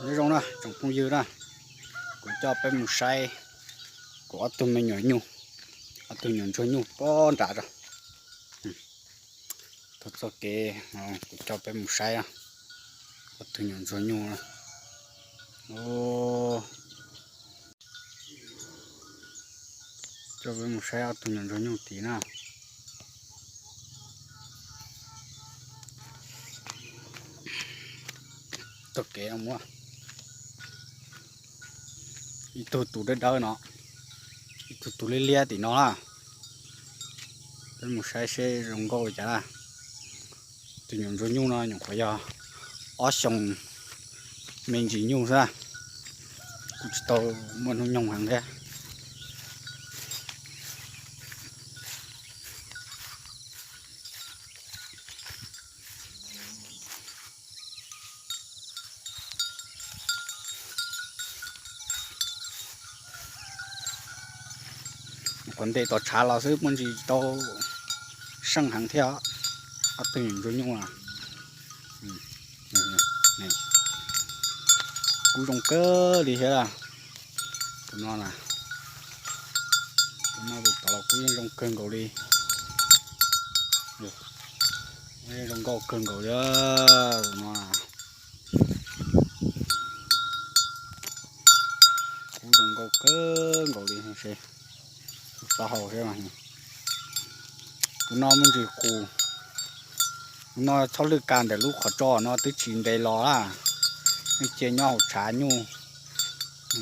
Nyob zoo na tsoom phooj ywg na, kuv coj peb mus saib kuv ob tug me nyuam nyuj, ob tug nyuam ntsuag nyuj pob nram os. Thaum txoj kev kuv coj peb mus saib ob tug nyuam ntsuag nyuj. Coj peb mus saib ob tug nyuam ntsuag nyuj tid na. Txoj kev muab ib tug tus dawb dawb no, ib tug tus liab liab tim no na. Peb mus saib seb zoo nkauj li cas na. Tus nyuam ntsuag nyuj no nyuam qhuav yog ob xyoos me ntsis nyuj xwb, kuj tsis tau muaj hnub nyoog heev thiab. Qhuav ntes tom tshav los xwb, muaj ntsis tau seej heev thiab. Ob tug nyuam ntsuag nyuj, kub zoo kawg li thiab. Tus no, tus no tus tod los kub yeej zoo kawg nkaus li. Zoo nkauj kawg nkaus li no. Kub zoo nkauj kawg nkaus li. Tus no muaj ntsis qus. Tus no txhob lwj ka ntawm lub qhov tso no twb tsis ntes los na. Yeej cia nyob hauv tshav nyuj,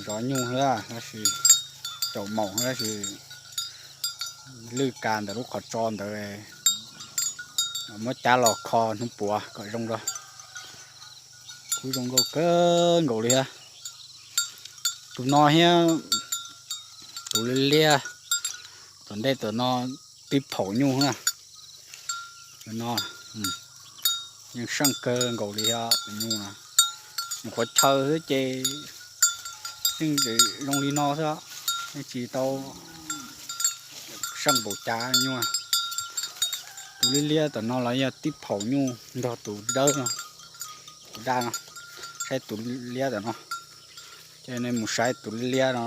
zov nyuj xwb tab sis, caum maum xwb tab sis lwj ka ntawm lub qhov tso ntawd, muab cab los kho hnub puav kom zoo rau. Kub zoo nkauj kawg nkaus li thiab. Tus no thiab tus liab liab tom ntej tom no twb phaum nyuj na. Tus no yeej seej kawg nkaus li thiab. Tus nyuj no nyuam qhuav chaw xwb ces yeej zoo li no xwb, yeej tsis tau seej npaum cas nyuj. Tus liab liab tom no los yog twb phaum nyuj nrog tus dawb no, tus daj no. Saib tus liab tom no, ces nej mus saib tus liab liab no.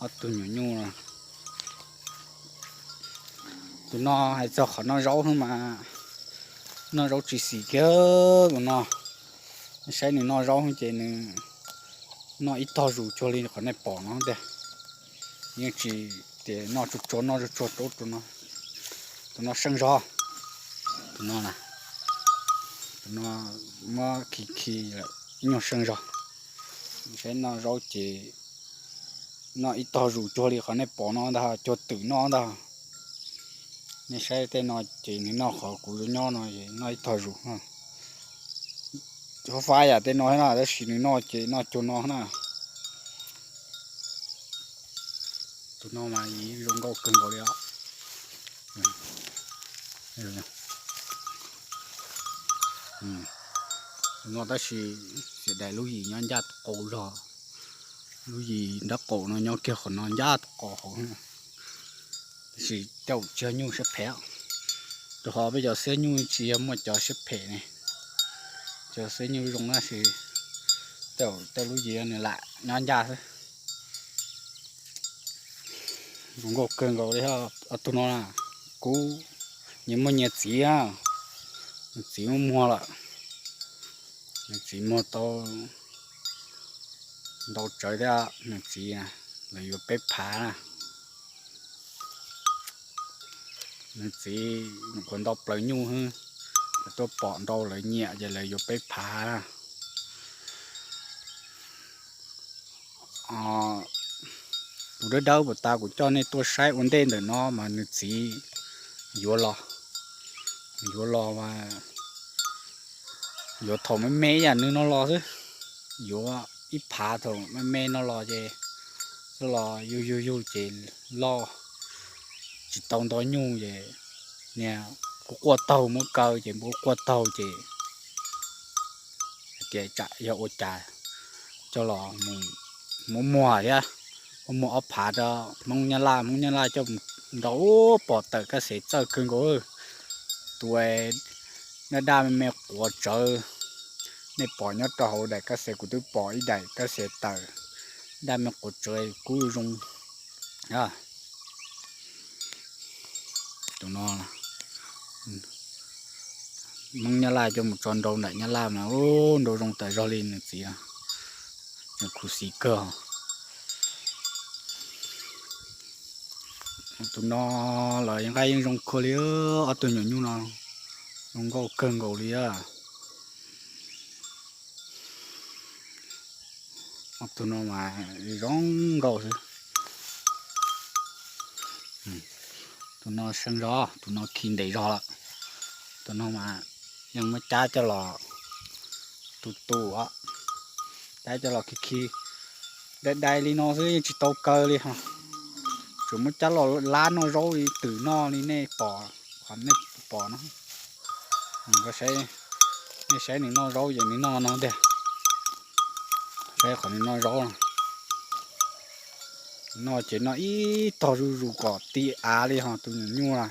Ob tug nyuam nyuj no. Tus no hais txog qhov noj zaub xwb mas noj zaub tsis xis kiag tus no. Saib nws noj zaub ces nws noj ib tog zus cuag li qhov nej pom no tiag. Yeej tsis tias noj tsuag tsuag, noj tsuag tsuag rau tus no. Tus no seej zog. Tus no, tus no muab khi khi ib nyuag seej zog. Saib noj zaub ces noj ib tog zus cuag li qhov nej pom no ntag, cuag twm noj ntag. Nej saib tej no ces nws noj qhov kuv yuav nyob no es noj ib tog zus. Tsis fab yam tej no thiab na, tab sis nws noj ces noj cuag no na. Tus no mas zoo nkauj kawg nkaus li os. Tus no tab sis xiam dais lub yim nyob ncaj qau zog. Lub yim nraub qaum no nyob kiag qhov no ncaj qau hauv. Tab sis caum tsis yog nyuj siab phem. Rau qhov peb cov xiab nyuj tsis yog muaj cov siab phem ne. Cov xiab nyuj zoo tab sis caum tej lub yim nws lam nyob ncaj xwb. Zoo nkauj kawg nkaus li. Ob tug no na, kub, nyias muaj nyias txiv na. Nws txiv muaj muag lawm. Nws txiv muag tau ntau tsawv thiab nws txiv. Lawv yuav peb phav na. Nws txiv nyuam qhuav ntau plaws nyuj xwb, lawv tuaj pom ntau lawv nyiam ces lawv yuav peb phav na. Tus dawb dawb puas tas kuv coj nej tuaj saib ua ntej ntawm no mas nws txiv yuav los, yuav los mas yuav thaum me me ib yam nws no los xwb. Yuav ib phav thaum me me no los ces los yug yug yug ces loj tsis tau nto nyuj ces niag quaj quaj taug muab kaw ces npua quaj taug ces hais tias tsam yog ua cas coj los mus muab muag thiab, muab muag ob phav rau Hmoob Nyab Laj, Hmoob Nyab Laj coj mus nrau pom tawm kaj xev txawj kawg nkaus. Tus daj daj me me quav tsawv, Nej pom nyob rau hauv daim kab xes kuv twb pom ib daim kab xes tawm daj me quav tsav kub zoo. Tus no Hmoob Nyab Laj coj mus tso nrau nram Nyab Laj mas ub nrau zoo tas zog li nws txiv, nws khuv xim kawg. Tus no los nqaij yeej zoo kawg li, ob tug nyuam nyuj no zoo nkauj kawg nkaus li. Ob tug no mas zoo nkauj xwb. Tus no seev zog, tus no khi ntev zog lawm. Tus no mas yeej muab cab coj los tu tu, cab coj los khi khi dai dai li no xwb yeej tsis tau kaw li ho. Tsuas muab cab los lab noj zaub li twm noj li nej pom, qhov nej pom no. Nej saib nws noj zaub ces nws noj no tiag. Saib qhov nws noj zaub no, noj ces noj ib tog zuj zus kom ti av li ho tus nyuam nyuj na.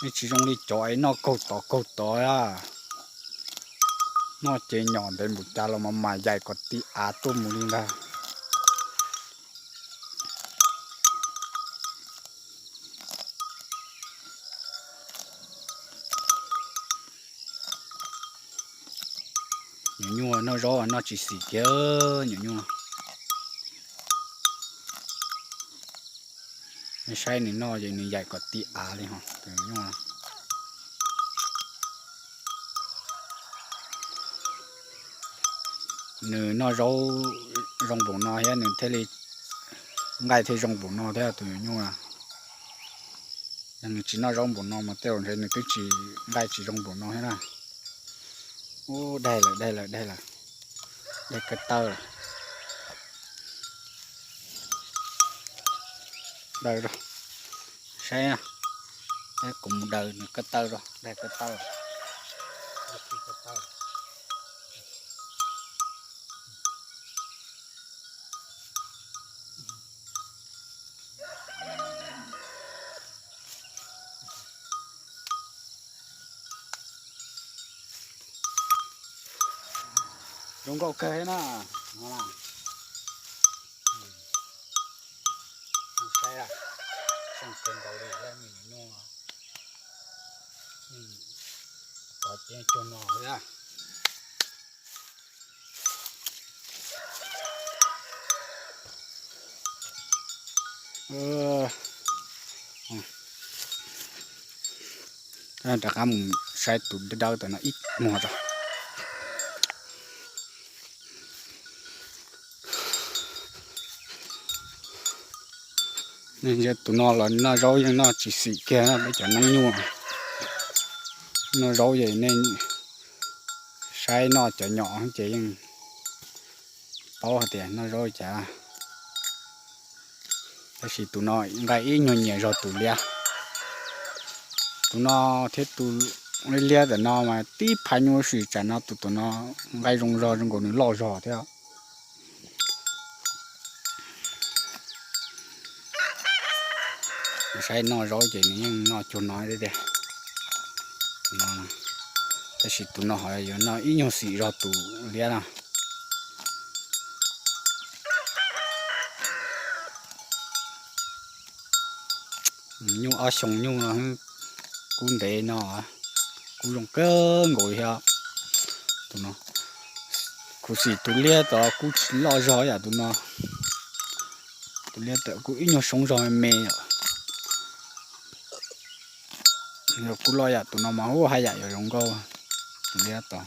Nej tsis zoo li cov es noj kaug tod kaug tod a. Noj ces nyom ntev npaum cas los mas mas yaim kom ti av tuaj mus li ntag. Nyuam nyuj noj zaub noj tsis xim kiag nyuam nyuj. Nej saib nws noj ces nws yaim kom ti av li ho tus nyuam nyuj. Nws noj zaub zoo npaum no thiab nws thiaj li nqaij thiaj zoo npaum no thiab tus nyuam nyuj. Yog nws tsis noj zaub npaum no mas tej zaum ntshe nws twb tsis nqaij tsis zoo npaum no thiab na. Ub, daig lawm, daig lawm, daig lawm. Daig ko taw lawm. Daws rau saib, kuv mus daws nws ko taw rau, daig ko taw. Zoo nkauj kawg na. Saib, seej kawg nkaus li, me nyuam nyuj. Tod ces cuag no thiab. Rov qab mus saib tus dawb dawb tam no ib muag tso. Nej ntsia tus no los noj zaub yeej noj tsis xim kiag peb cov noob nyuj. Noj zaub ces nej saib noj cov nyom ces yeej paub hais tias noj zaub cas. Tab sis tus no nqaij ib nyuag nyias zog tus liab. Tus no thiab tus liab liab tam no mas tib phav nyuaj sim tsam no tus tus no nqaij zoo zog zoo nkaus nws loj zog thiab. Saib noj zaub ces nws yeej noj cuag no tiag tiag. Tab sis tus no ho yuav noj ib nyuag xim zog tus liab na. Nyuj ob xyoo nyuj no, kub ntev no, kub zoo kawg nkaus thiab. Tus no khuv xim tus liab tod kub tsis loj zog yam tus no. Tus liab tod kub ib nyuag xyoob zog me me yom. Yog kub loj yam tus no mas ub haj yam yuav zoo nkauj. Tus liab tod